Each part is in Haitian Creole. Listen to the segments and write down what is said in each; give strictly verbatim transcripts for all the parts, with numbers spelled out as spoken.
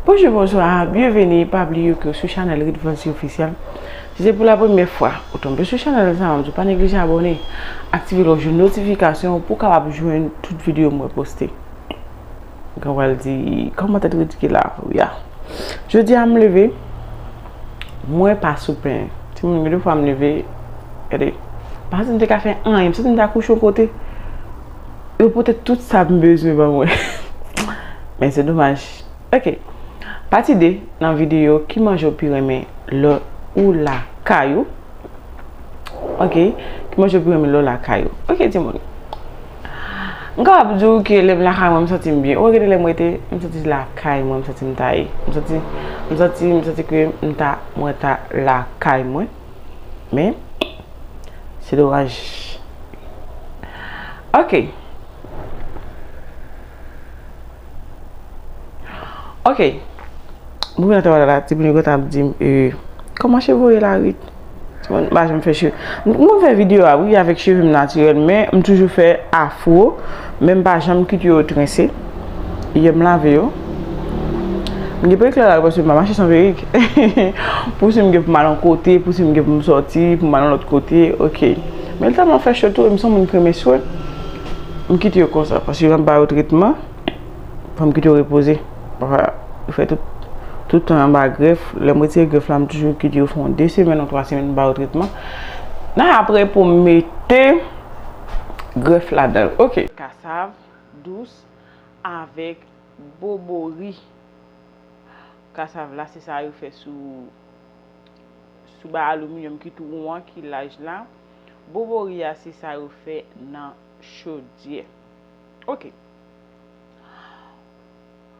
Bonjou, bonswa, byenveni, pa bliye ke w sou chanèl Ritvancy Officiel. Si se pou la premyè fwa ou tonbe sou chanèl sa, m di w pa neglije abòne, aktive lòch notifikasyon pou w kapab jwenn tout videyo mwen poste. Gen w pral di, kòman tèt ridikil la? Wi a. Jodi a m leve, mwen pa sou pen. Timoun, gen de fwa m leve, gade, pa santi m te ka fè anyen, m santi m ta kouche yon kote. Yo pote tout sa m bezwen ban mwen. Men se domaj. Ok. Pati de nan videyo, ki manje w pi renmen lè ou lakay ou? Ok. Ki manje w pi renmen lè w lakay ou? Ok, timoun. M kapab di w ke lè m lakay mwen, m santi m byen. Ou wè gen de lè m rete, m santi se lakay mwen, m santi m ta ye. M santi, m santi, m santi ke m ta, mwen ta lakay mwen. Men, se domaj. Ok. Ok. Mwen vin nan travay la, timoun yo kontan ap di m, eh, kòman cheve w ye la, Rit? Timoun, m pa janm fè cheve. M konn fè videyo a, wi, avèk cheve m natirèl, men m toujou fè afro, men m pa janm kite yo trense. Yè m lave yo. M gen perik la, paske m pa mache san perik. Pou si m gen pou m al yon kote, pou si m gen pou m sòti, pou m al yon lòt kote, ok. Men l tèlman fè cho tou, e m se yon moun ki renmen swen. M kite yo konsa, paske jan m ba yo tretman, fò m kite yo repoze. Pafwa, yo fè tout, tout tan anba grèf. Lè m retire grèf la, m toujou kite yo fè yon de semèn ou twa semèn, m ba yo tretman. Nan apre pou m mete grèf ladan l. Ok. Kasav dous avèk bobori. Kasav la, se sa yo fè sou, sou bagay aliminyòm ki tou won an, ki laj la. Bobori a, se sa yo fè nan chodyè. Ok.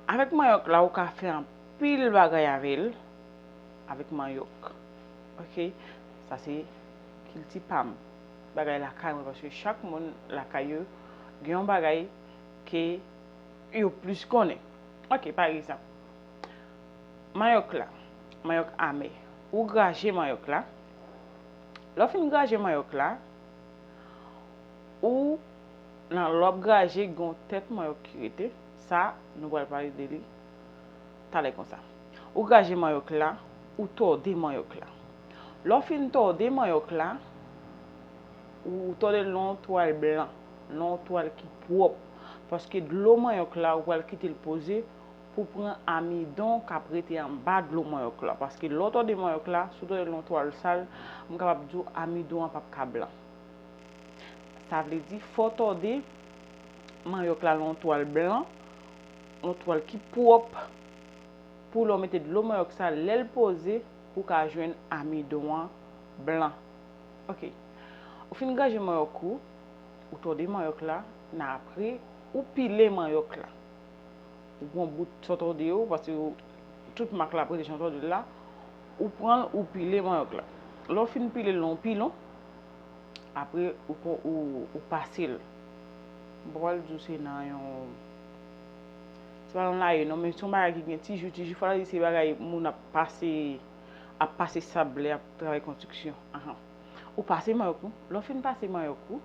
Avèk manyòk la, ou ka fè anpil bagay avè l. Avèk manyòk. Ok? Sa se kilti pa m. Bagay lakay mwen, paske chak moun lakay yo gen yon bagay ke yo plis konnen. Ok, pa egzanp, manyòk la, manyòk amè. Ou graje manyòk la. Lè w fin graje manyòk la, ou, nan, lè w ap graje, gen yon tèt manyòk ki rete. Sa, nou pral pale de li talè konsa. Ou graje manyòk la, ou tòde manyòk la. Lè w fin tòde manyòk la, ou, ou tòde l nan yon twal blan, nan yon twal ki pwòp. Paske dlo manyòk la, ou pral kite l poze pou pran amidon k ap rete anba dlo manyòk la. Paske lè w tòde manyòk la, si w tòde l nan yon twal sal, m kapab di w amidon an p ap ka blan. Sa vle di, fò w tòde manyòk la nan yon twal blan, yon twal ki pwòp, pou lè w mete dlo manyòk sa, lè l poze, pou w ka jwenn amidon an blan. Ok. Ou fin graje manyòk ou, ou tòde manyòk la, nan apre, ou pile manyòk la. Ou pran bout sa w tòde yo, paske yo, tout mak la ap rete jan w tòde l la, ou pran l, ou pile manyòk la. Lè w fin pile l nan yon pilon, apre ou, ou, ou pase l. M pa pral di w se nan yon, se pa nan laye non, men se yon bagay ki gen ti jou, ti jou, fò w ta di se bagay moun ap pase, ap pase sab lè y ap travay konstriksyon. Ahan. Ou pase manyòk ou. Lè w fin pase manyòk ou,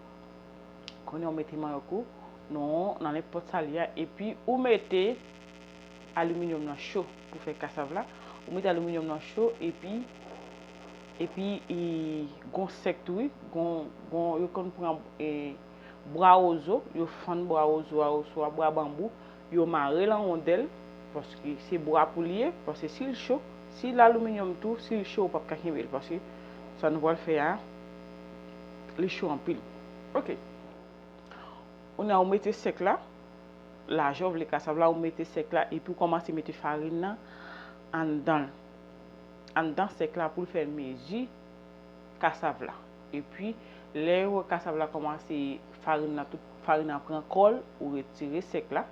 kounye a w mete manyòk ou nan, nan nenpòt sa l ye a, epi ou mete aliminyòm nan cho pou fè kasav la. Ou mete aliminyòm nan cho, epi, epi, e, gon sèk tou, wi, gon, gon, yo konn pran, e, bwa wozo, yo fann bwa wozo a, oswa bwa banbou, yo mare l an wondèl, paske se bwa pou l ye, paske si l cho, si l aliminyòm tou, si l cho, ou p ap ka kenbe l, paske sa nou pral fè a, li cho anpil. Ok. Kounye a, ou mete sèk la, lajan w vle kasav la, ou mete sèk la, epi ou kòmanse mete farin nan anndan l. Anndan sèk la pou l fè mezi kasav la. Epi, lè w wè kasav la kòmanse, farin nan, tout farin nan pran kò l, ou retire sèk la.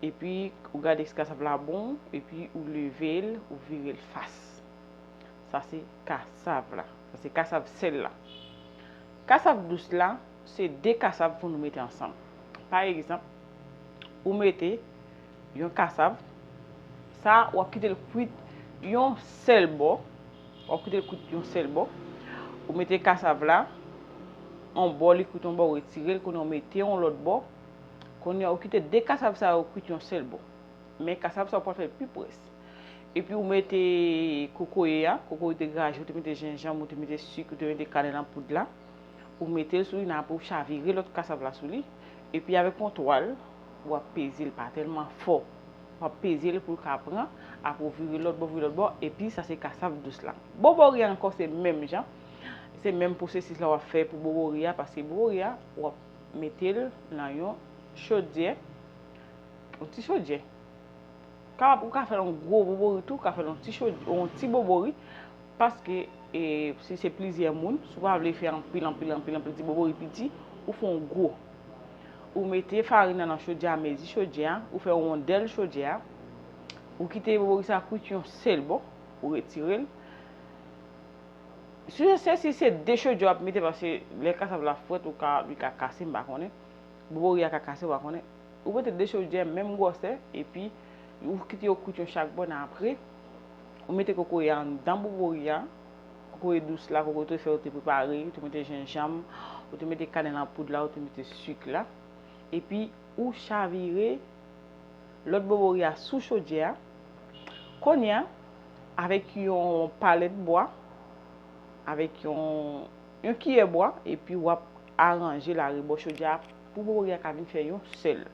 Epi, ou gade si kasav la bon, epi ou leve l, ou vire l fas. Sa se kasav la. Sa se kasav sèl la. Kasav dous la, se de kasav pou nou mete ansanm. Pa egzanp, ou mete yon kasav, sa w ap kite l kwit yon sèl bò, w ap kite l kwit yon sèl bò, ou mete kasav la, yon bò li kwit yon bò, ou retire l, kounye a ou mete yon lòt bò, kounye a ou kite de kasav sa yo kwit yon sèl bò. Men kasav sa ou pral fè l pi près. Epi ou mete kokoye a, kokoye ou te graje, ou te mete jenjanm, ou te mete sik, ou te mete kanèl an poud la. Ou mete l sou li, nan apre ou chavire lòt kasav la sou li. Epi avèk yon twal, w ap peze l pa tèlman fò. W ap peze l pou l ka pran, apre ou vire lòt bò, vire lòt bò, epi sa se kasav dous la. Bobori a ankò se menm jan. Se menm pwosesis la w ap fè pou bobori a, paske bobori a, w ap mete l nan yon chodyè, yon ti chodyè. Kapab ou ka fè l yon gwo bobori tou, ou ka fè l yon ti chodyè, yon ti bobori, paske e, si se plizyè moun, si w pa vle fè anpil, anpil, anpil, anpil ti bobori piti, ou fè yon gwo. Ou mete farin nan nan chodyè a, mezi chodyè a, ou fè yon wondèl chodyè a, ou kite bobori sa kwit yon sèl bò, ou retire l. Si se, si se de chodyè w ap mete, paske lè kasav la frèt, ou ka, li ka kase, m pa konnen. Bobori a ka kase, ou pa konnen. Ou mete de chodyè menm gwòsè, epi ou kite yo kwit yon chak bò, nan apre, ou mete kokoye a anndan bobori a, kokoye dous la, kokoye ou te fè, ou te prepare, ou te mete jenjanm, ou te mete kanèl an poud la, ou te mete sik la, epi ou chavire lòt bobori a sou chodyè a. Kounye a, avèk yon palèt bwa, avèk yon, yon kiyè bwa, epi w ap aranje l arebò chodyè a pou bobori a ka vin fè yon sèl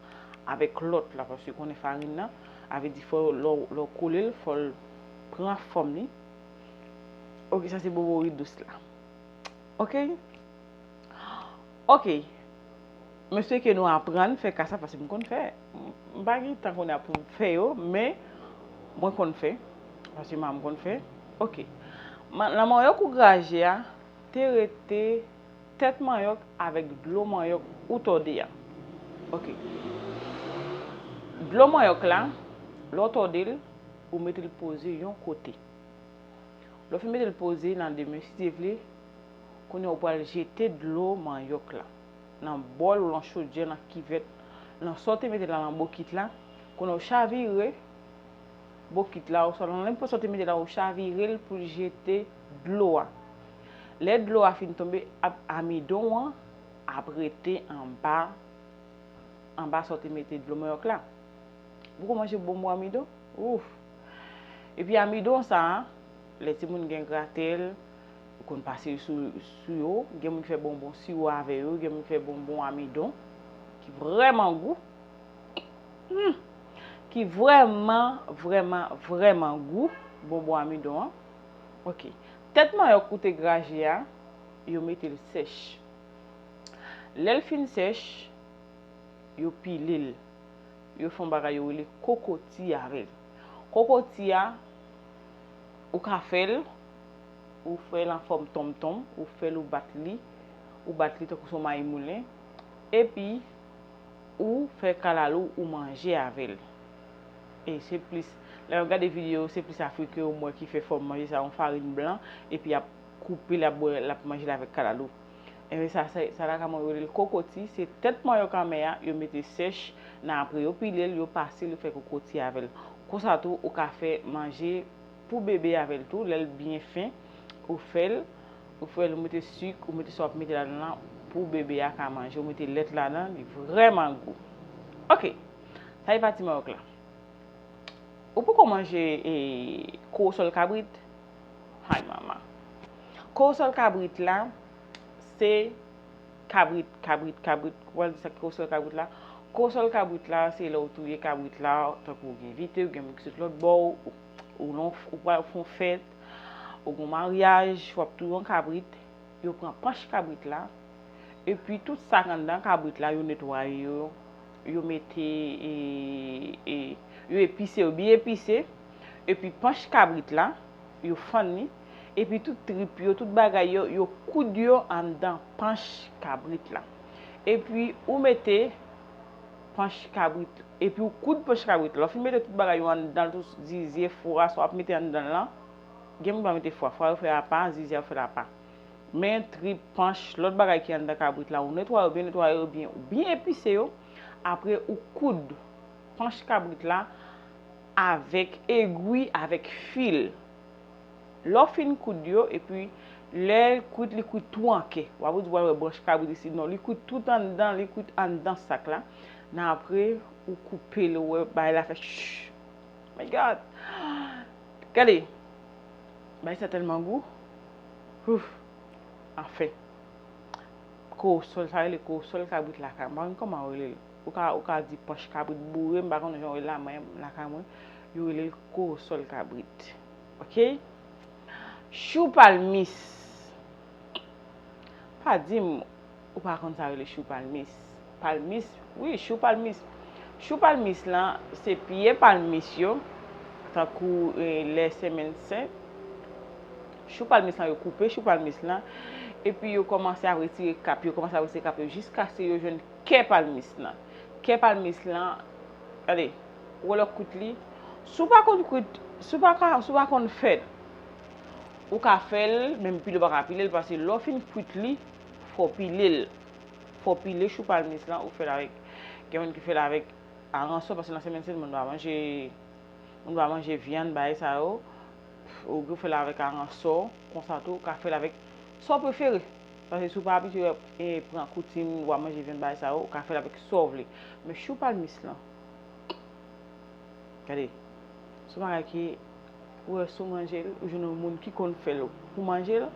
avèk lòt la, paske konnen farin nan, avè di fò lè w, lè w kole l, fò l pran fòm li. Ok, sa se bobori dous la. Ok? Ok. Mesye ke nou aprann fè kasav, paske m konn fè. M pa gen tan kounye a pou m fè yo, men mwen konn fè. Paske manman m konn fè. Ok. Ma- Nan manyòk ou graje a, te rete tèt manyòk avèk dlo manyòk ou tòde a. Ok. Dlo manyòk la, lè w tòde l, ou mete l poze yon kote. Lè w fin mete l poze nan de men, si Dye vle, kounye a ou pral jete dlo manyòk la nan bòl ou nan chodyè, nan kivèt, nan sa w te mete la nan bokit la. Kounye a ou chavire bokit la, oswa nan nenpòt sa w te mete la, ou chavire l pou l jete dlo a. Lè dlo a fin tonbe, ap, amidon an ap rete anba, anba sa w te mete dlo manyòk la. Ou poko manje bonbon amidon? Ouf! Epi amidon sa a, lè timoun gen gratèl, ou konn pase sou, sou yo, gen moun ki fè bonbon siwo avè yo, gen moun ki fè bonbon amidon, ki vrèman gou. Hmm! Ki vrèman, vrèman, vrèman gou, bonbon amidon an. Ok. Tèt manyòk ou te graje a, yo mete l sèch. Lè l fin sèch, yo pile l. Yo fè yon bagay yo rele kokoti avè l. Kokoti a, ou ka fè l, ou fè l an fòm tonmtonm, ou fè l, ou bat li, ou bat li tankou se yon mayi moulen, epi ou fè kalalou, ou manje avè l. E se plis, lè m ap gade videyo, se plis Afriken yo m wè ki fè fòm manje sa, yon farin blan, epi y ap koupe l, y ap bwè, l ap manje l avèk kalalou. Enben, sa, sa, sa la ka mwen rele l kokoti, se tèt manyòk anmè a, yo mete sèch, nan apre yo pile l, yo pase l, yo fè kokoti avè l. Konsa tou, ou ka fè manje pou bebe avè l tou, lè l byen fen, ou fè l, ou fè l, ou mete sik, ou mete sa w ap mete ladan l lan pou bebe a ka manje, ou mete lèt ladan, li vrèman gou. Ok, sa e pati manyòk la. Ou poko manje e, kowosòl kabrit? Hay manman. Kowosòl kabrit la, se kabrit, kabrit, kabrit. Ou pral di sa ki kowosòl kabrit la? Kowosòl kabrit la, se lè ou touye kabrit la, tankou ou gen envite, ou gen moun ki sot lòt bò, ou, ou, ou, ou pral fè yon fèt, ou gen yon maryaj, w ap touye yon kabrit, yo pran panch kabrit la, epi tout sa k anndan kabrit la, yo netwaye yo, yo mete, e, e, yo epise yo, byen epise, epi panch kabrit la, yo fann li, epi tout trip yo, tout bagay yo, yo koud yo anndan panch kabrit la. Epi ou mete panch kabrit, epi ou koud panch kabrit la. Lè w fin mete tout bagay yo anndan l, tout zizye, fwa, sa w ap mete anndan l lan, gen moun pa mete fwa, fwa yo fè apa, zizye yo fè apa. Men trip, panch, lòt bagay ki anndan kabrit la, ou netwaye yo byen, netwaye yo byen, ou byen epise yo. Apre, ou koud panch kabrit la avèk egwi, avèk fil. Lè w fin koud yo, epi lè l kwit, li kwit tou an kè. W ap di w al wè branch kabrit isit, non, li kwit tout anndan, li kwit anndan sak la. Nan apre, ou koupe l, ou wè bagay la fè ch. My God! Gade, bay sa tèlman gou. Ouf. Anfen. Kowosòl, sa rele kowosòl kabrit lakay. M pa konn kòman yo rele l. Ou ka, ou ka di panch kabrit boure, m pa konn jan yo rele la, mwen, lakay mwen, yo rele l kowosòl kabrit. Ok? Chou palmis. Pa di m ou pa konn sa rele chou palmis. Palmis, wi, chou palmis. Chou palmis lan, se pye palmis yo, tankou eh, lè Senmenn Sen. Chou palmis lan, yo koupe chou palmis lan, epi yo kòmanse ap retire kap yo, kòmanse ap retire kap yo, jiskaske yo jwenn kè palmis lan. Kè palmis lan, gade, ou wè lè w kwit li. Si w pa konn kwit, si w pa ka, si w pa konn fè l, ou ka fè l, menm pile w pa ka pile l, paske lè w fin kwit li, fò w pile l. Fò w pile chou palmis lan, ou fè l avèk, gen moun ki fè l avèk aransò, paske nan Senmenn Sen, moun pa manje, moun pa manje vyann, bagay sa yo. Ou ka fè l avèk aransò, konsa tou, ou ka fè l avèk sa w prefere. Paske si w pa abitye e, pran koutim, w ap manje vyann, bagay sa yo, ou ka fè l avèk sa w vle. Men chou palmis lan, gade, se yon bagay ki, ou wè, si w manje l, ou jwenn yon moun ki konn fè l pou manje l,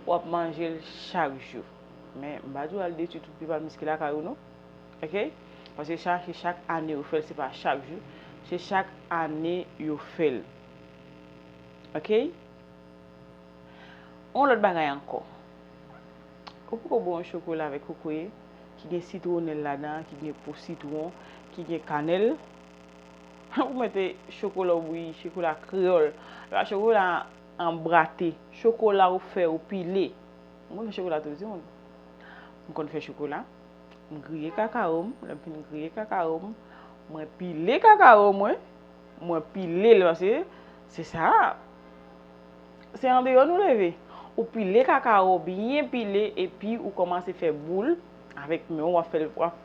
w ap manje l chak jou. Men, m pa di w al detwi tout pye palmis ki lakay ou, non. Ok? Paske sa, se chak ane yo fè l, se pa chak jou. Se chak ane yo fè l. Ok? Yon lòt bagay ankò. Ou poko bwè yon chokola avèk kokoye, ki gen sitwonèl ladan, ki gen po sitwon, ki gen kanèl. Ou mete chokola ou bouyi, chokola kreyòl. La chokola anbrate, chokola ou fè, ou pile. M konn fè chokola tou, timoun. M konn fè chokola. M griye kakawo m. Lè m fin griye kakawo m, mwen pile kakawo mwen. Mwen pile l paske se sa. Se andeyò nou leve. Ou pile kakawo, byen pile, epi ou kòmanse fè boul avèk men w, w ap fè l, w ap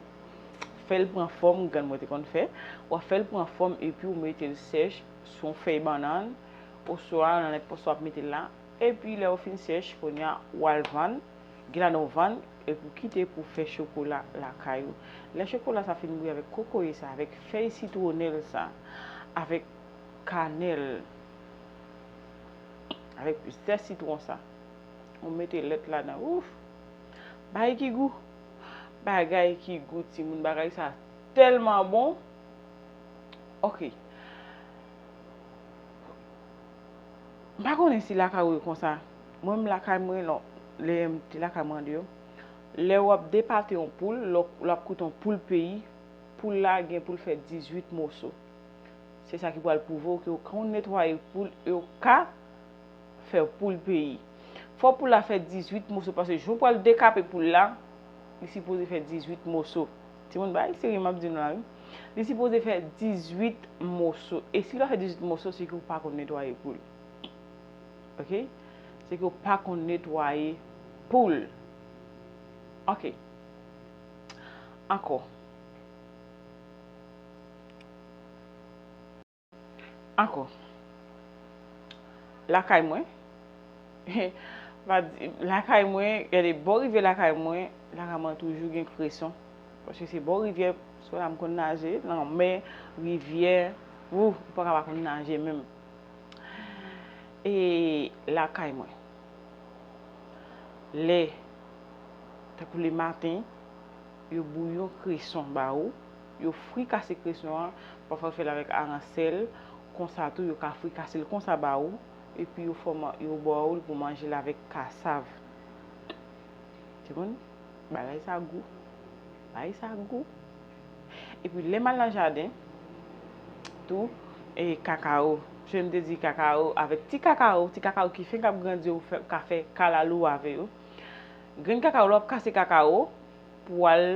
fè l pran fòm, grann mwen te konn fè. W ap fè l pran fòm, epi ou mete l sèch sou yon fèy bannann, oswa nan nenpòt sa w ap mete l la. Epi lè yo fin sèch, kounye a, w al vann. Gen ladan w vann, epi w kite pou fè chokola lakay ou. Lè chokola sa fin bouyi avèk kokoye sa, avèk fèy sitwonèl sa, avèk kanèl, avèk zès sitwon sa, ou mete lèt ladan. Ouf! Bagay ki gou! Bagay ki gou, timoun, bagay sa tèlman bon. Ok. M pa konnen si lakay ou ye konsa. Mwen menm lakay mwen, non, lè m te lakay mwen andeyò, lè w ap depate yon poul, lè w ap koute yon poul peyi, poul la gen pou l fè dizuit moso. Se sa ki pral pwouve w ke w konn netwaye poul e w ka fè poul peyi. Fò poul la fè dizuit moso, paske jan w pral dekape poul la, li sipoze fè dizuit moso. Timoun, bay serye m ap di nou la, wi. Li sipoze fè dizuit moso. E si l pa fè dizuit moso, se ke w pa konn netwaye poul. Ok? Se ke w pa konn netwaye poul. Ok. Ankò. Ankò. Lakay mwen. Pa di, lakay mwen, gade, bò rivyè lakay mwen, lakay mwen toujou gen kreson. Paske se bò rivyè, swa la m konn naje, lanmè, rivyè, ou, ou pa ka pa konn naje menm. E lakay mwen. Lè, tankou lematen, yo bouyi yon kreson ba ou, yo frikase kreson an, pafwa yo fè l avèk aransèl, konsa tou, yo ka frikase l konsa ba ou, epi yo fè w man-, yo ba ou l pou manje l avèk kasav. Timoun, bagay sa gou. Bagay sa gou. Epi lè m al nan jaden, tou, e kakawo. Jan m te di kakawo, avèk ti kakawo, ti kakawo ki fenk ap grandi, ou fè, ka fè kalalou avè yo. Grenn kakawo, lè w ap kase kakawo, pou w al,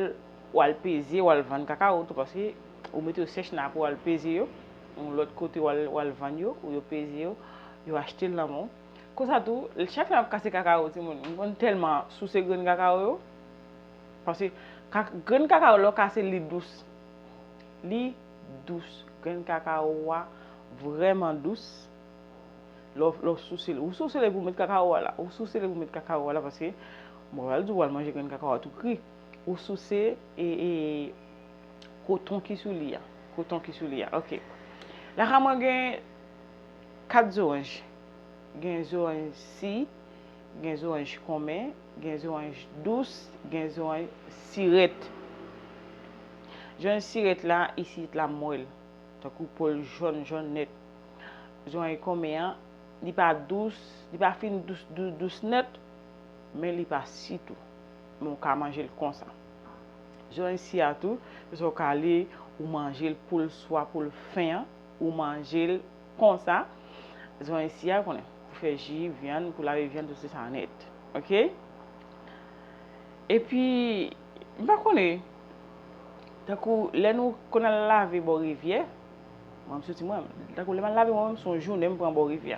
w al peze, w al vann kakawo tou, paske ou mete yo sèch nan apre w al peze yo. Yon lòt kote w al, w al vann yo, ou yo peze yo, yo achte l nan men w. Konsa tou, chak lè m ap kase kakawo, timoun, m konn tèlman souse grenn kakawo yo. Paske ka-, grenn kakawo, lè w kase l, li dous. Li dous. Grenn kakawo a vrèman dous. Lè w, lè w souse l, ou souse l epi w met kakawo a la. Ou souse l epi w met kakawo a la, paske mwen pral di w, w al manje grenn kakawo a tou kri. Ou souse e, e koton ki sou li a. Koton ki sou li a. Ok. Lakay mwen gen Kat zoranj. Gen zoranj si, gen zoranj konmen, gen zoranj dous, gen zoranj sirèt. Zoranj sirèt la, isit la m wè l. Tankou po l jòn, jòn nèt. Zoranj konmen an, li pa dous, li pa fin dous, dous, dous nèt, men li pa si tou. Men w ka manje l konsa. Zoranj si a tou, se sa w ka ale, ou manje l pou l swa pou l fen an, ou manje l konsa. Zoranj si a, konnen, pou fè ji, vyann, pou lave vyann, tout se sa nèt. Oke? Epi, m pa konnen, tankou lè nou konn al lave bò rivyè, mwen m soti mwen, tankou lè m al lave mwen menm, se yon jounen m pran bò rivyè.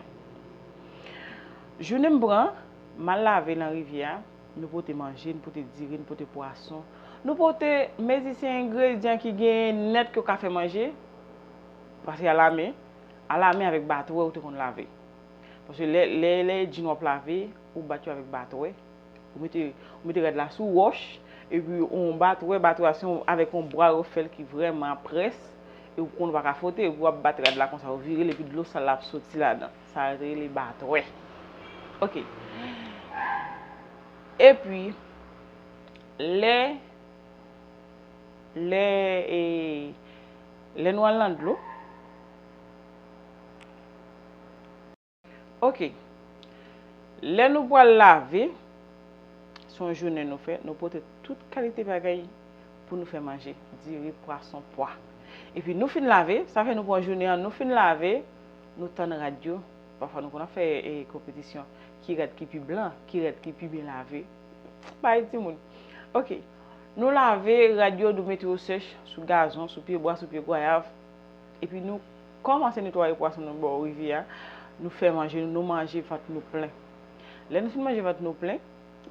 Jounen m pran, m al lave nan rivyè a, nou pote manje, nou pote diri, nou pote pwason, nou pote mezi se engredyan ki genyen nèt ke w ka fè manje, paske alamen, alamen avèk batwè ou te konn lave. Paske lè, lè, lè djin w ap lave, ou bat yo avèk batwè. Ou mete, ou mete rad la sou wòch, epi yon batwè, batwè a se yon, avèk yon bwa yo fè l ki vrèman près, e ou konn ou pa ka fwote, epi w ap bat rad la konsa, ou vire l, epi dlo sal la ap soti ladan. Sa yo te rele batwè. Oke. Epi, lè, lè, e, lè nou al nan dlo, Oke. Lè nou pral lave, se yon jounen nou fè, nou pote tout kalite bagay pou nou fè manje, diri, pwason, pwa. Epi nou fin lave, sa fè nou pran jounen an, nou fin lave, nou tann rad yo. Pafwa nou konn ap fè, e, konpetisyon, ki rad ki pi blan, ki rad ki pi byen lave. Bay timoun. Oke. Nou lave rad yo, nou mete yo sèch sou gazon, sou pye bwa, sou pye gwayav. Epi nou kòmanse netwaye pwason nou bò rivyè a. Nou fè manje nou, nou manje vant nou plen. Lè nou fin manje vant nou plen,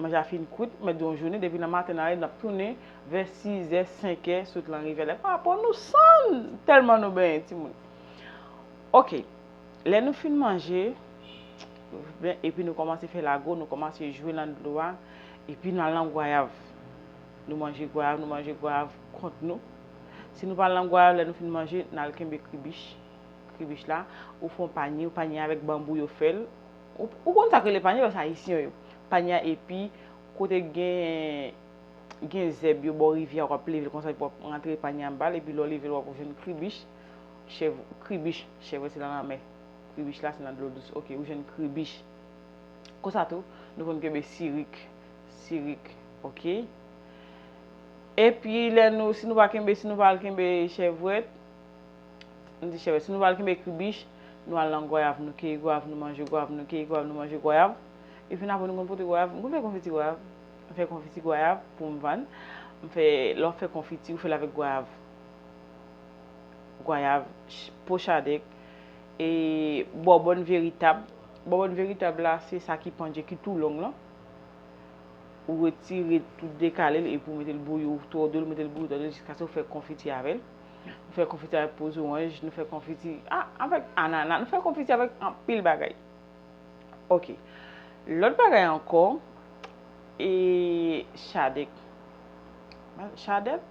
manje a fin kwit, mèt di yon jounen, depi nan maten n ale, n ap tounen vè sizè, senkè, sot lan rivyè la. Papa, nou sann tèlman nou benyen, timoun. Oke. Lè nou fin manje, epi nou kòmanse fè lago, nou kòmanse jwe nan dlo a, epi n al nan gwayav. Nou manje gwayav, nou manje gwayav kont nou. Si nou pa al nan gwayav, lè nou fin manje, n al kenbe kribich. Kribich la, ou fè yon panye, panye avèk banbou yo fè l. Ou, ou konn sa k rele panye, paske ayisyen yo. Panye a epi kote gen, gen zèb yo bò rivyè a, w ap leve l konsa, epi w ap rantre panye anba l, epi lè w leve l, w ap jwenn kribich, chèv, kribich, chèvre se nan lanmè. Kribich la se nan dlo dous. Oke, ou jwenn kribich. Konsa tou, nou konn kenbe sirik. Sirik, oke. Epi lè nou, si nou pa kenbe, si nou pa al kenbe chèvret, nou di chèvret, si nou pa al kenbe kribich, nou al nan gwayav, nou keyi gwayav, nou manje gwayav, nou keyi gwayav, nou manje gwayav. Epi n apre nou konn pote gwayav, m konn fè konfiti gwayav. M fè konfiti gwayav pou m vann. M fè, lè w fè konfiti, ou fè l avèk gwayav. Gwayav, ch-, po chadèk, e bòbòn veritab. Bòbòn veritab la, se sa ki pandje, ki tou long lan. Ou retire l, tou dekale l, epi ou mete l bouyi, ou tòde l, ou mete l bouyi, tòde l, jiskaske ou fè konfiti avè l. Nou fè konfiti avèk po zoranj, nou fè konfiti, a, avèk anana, nou fè konfiti avèk anpil bagay. Oke. Lòt bagay ankò, e chadèk. Chadèk?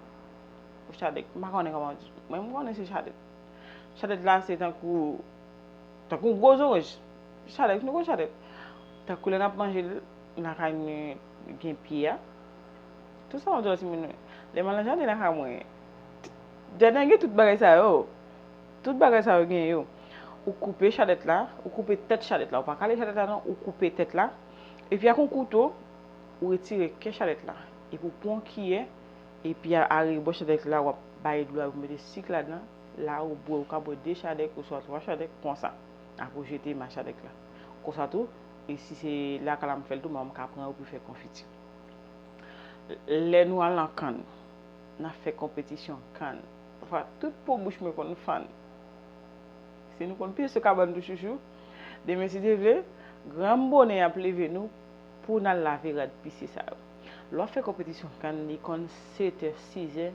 Ou chadèk? M pa konnen kòman di. Mwen, m konnen se chadèk. Chadèk la, se tankou, tankou gwo zoranj. Chadèk, nou konn chadèk. Tankou lè n ap manje l, lakay nou gen pye a. Tout sa m ap di w la, timoun, lè m al nan jaden lakay mwen, jaden gen tout bagay sa yo. Tout bagay sa yo gen yo. Ou koupe chadèt la, ou koupe tèt chadèt la. Ou pa kale chadèt la non, ou koupe tèt la. Epi ak yon kouto, ou retire kè chadèt la. Epi ou pran yon kiyè, epi a, arebò chadèt la, w ap bay dlo a, ou mete sik ladan. La ou bwè, ou ka bwè de chadèk oswa twa chadèk konsa. Apre ou jete ma chadèk la. Konsa tou, e si se lakay la m fè l tou, m ka pran yo pou fè konfiti. Lè nou al nan kann, n ap fè konpetisyon kann. Pafwa, tout po bouch mwen konn fann. Si nou konn pye sou kabann tou chouchou, demen si Dye vle, granm bonè ap leve nou pou n al lave rad pisye sa yo. Lè w ap fè konpetisyon kann, li konn setè, sizè,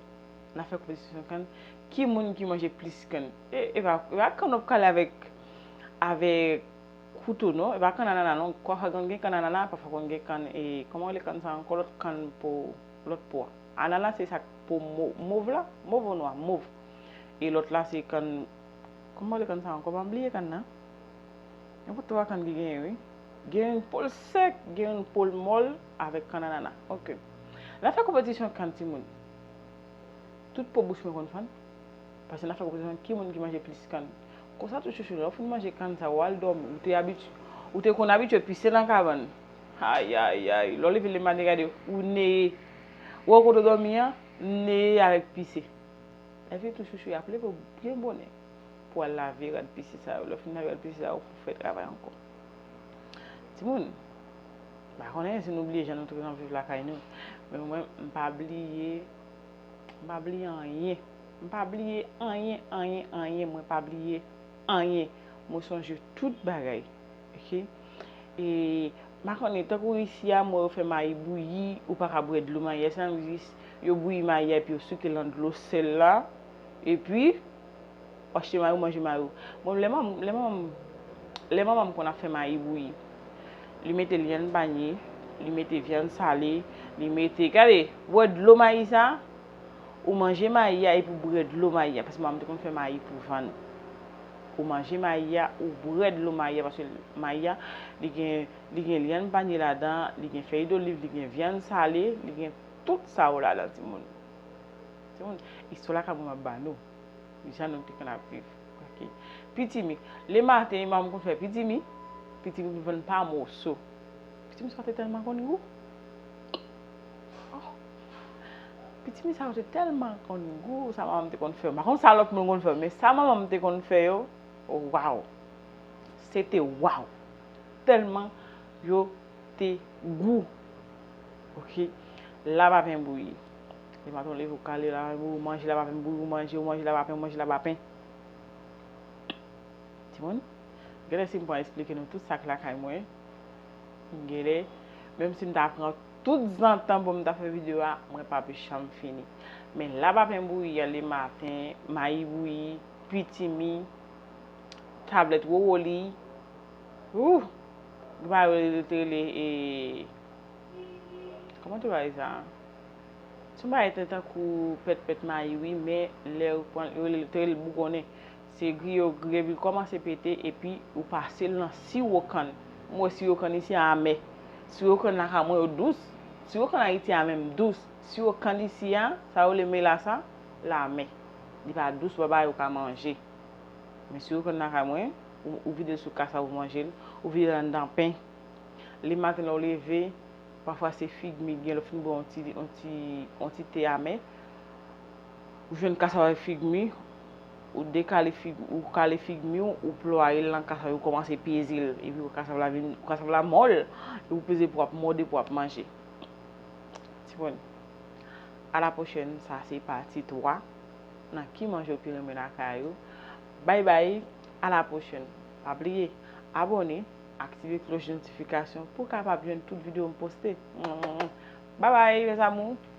n ap fè konpetisyon kann. Ki moun ki manje plis kann? E, e pa, e pa kann w ap kale avèk, avèk kouto non, e pa kann anana non. Pafwa konn gen kann anana, pafwa konn gen kann, e, kòman rele kann sa ankò? Lòt kann po, lòt po a. Anana se sa k po mo-, mov la, mov ou nwa, mov. E lòt la se kann, kòman rele kann sa ankò? M bliye kann nan. Nenpòt twa kann ki genyen, wi. Gen youn po l sèk, gen youn po l mòl avèk kann anana. Ok. Lè n ap fè konpetisyon kann, timoun, tout po bouch mwen konn fann. Paske n ap fè konpetisyon ki moun ki manje plis kann. Konsa tou chouchou, lè w fin manje kann sa, w al dòmi. Ou te abitye, ou te konn abitye pise nan kabann. Ayayay, lè w leve lematen gade, ou neye. Ou wè kote w dòmi an, neye avèk pise. Lè fini tou chouchou, y ap leve w byen bonè pou al lave rad pise sa yo. Lè w fin lave rad pise sa yo, pou fè travay ankò. Timoun, m pa konnen si nou bliye jan nou te konn ap viv lakay nou, men mwen, m pa bliye, m pa bliye anyen. M pa bliye anyen, anyen, anyen. Mwen pa bliye anyen. Mwen sonje tout bagay. Ok? E, m pa konnen, tankou isi a, m wè yo fè mayi bouyi, ou pa ka bwè dlo mayi a, se nan jis yo bouyi mayi a, epi yo souke l nan dlo sèl la, epi w achte mayi, ou manje mayi w. Bon, lè manman, lè manman, lè manman m konn ap fè mayi bouyi, li mete lyann panye, li mete vyann sale, li mete, gade, bwè dlo mayi sa, ou manje mayi a, epi w bwè dlo mayi a, paske manman m te konn fè mayi pou vann. Ou manje mayi a, ou bwè dlo mayi a, paske mayi a, li gen, li gen lyann panye ladan, li gen fèy doliv, li gen vyann sale, li gen tout sa yo ladan, timoun. Timoun, istwa lakay mwen m ap ba nou. Jan nou te konn ap viv. Ok. Pitimi. Lematen, manman m konn fè pitimi. Pitimi pou vann pa moso. Pitimi sa te tèlman konn gou. Oh. Pitimi sa yo te tèlman konn gou, sa manman m te konn fè. M pa konn sa lòt moun konn fè, men sa manman m te konn fè yo, waw. Se te waw. Tèlman yo te gou. Ok. Labapen bouyi. Lematen w leve, ou kale labapen bouyi, ou manje labapen bouyi, ou manje, ou manje labapen, ou manje labapen. Timoun, genlè si m pran esplike nou tout sa k lakay mwen, genlè, menm si m ta pran tout zan tan pou m ta fè videyo a, mwen p ap janm fini. Men labapen bouyi a lematen, mayi bouyi, pitimi, tablèt wowoli, ouh, gen bagay yo te rele, e, kòman te rele sa? Se yon bagay tan-, tankou pètpèt mayi, wi, men lè yo pran, yo rele, te rele bougonnen. Se griyo, griyo, epi l kòmanse pete, epi ou pase l nan siwo kann. M wè siwo kann isi a amè. Siwo kann lakay mwen yo dous. Siwo kann Ayiti a menm dous. Siwo kann isi a, sa yo rele melasa, l amè. Li pa dous, ou pa ba yo ka manje. Men siwo kann lakay mwen, ou, ou vide l sou kasa, ou manje l, ou vide l anndan pen. Lematen lè w leve, pafwa se figmi, gen lè w fin bwè yon ti, yon ti, yon ti te amè, ou jwenn kasa avèk figmi, ou dekale fig, ou kale figmi w, ou plwaye l nan kasa yo, ou kòmanse peze l, epi ou kasa la vin, ou kasa la mòl, epi ou peze pou w ap mòde, pou w ap manje. Timoun, a la pwochèn, sa se pati twa nan ki manje yo pi renmen lakay yo. Bay bay, a la pwochèn. Pa bliye, abòne, aktive klòch notifikasyon pou w kapab jwenn tout videyo m poste. Bay bay, mes amours!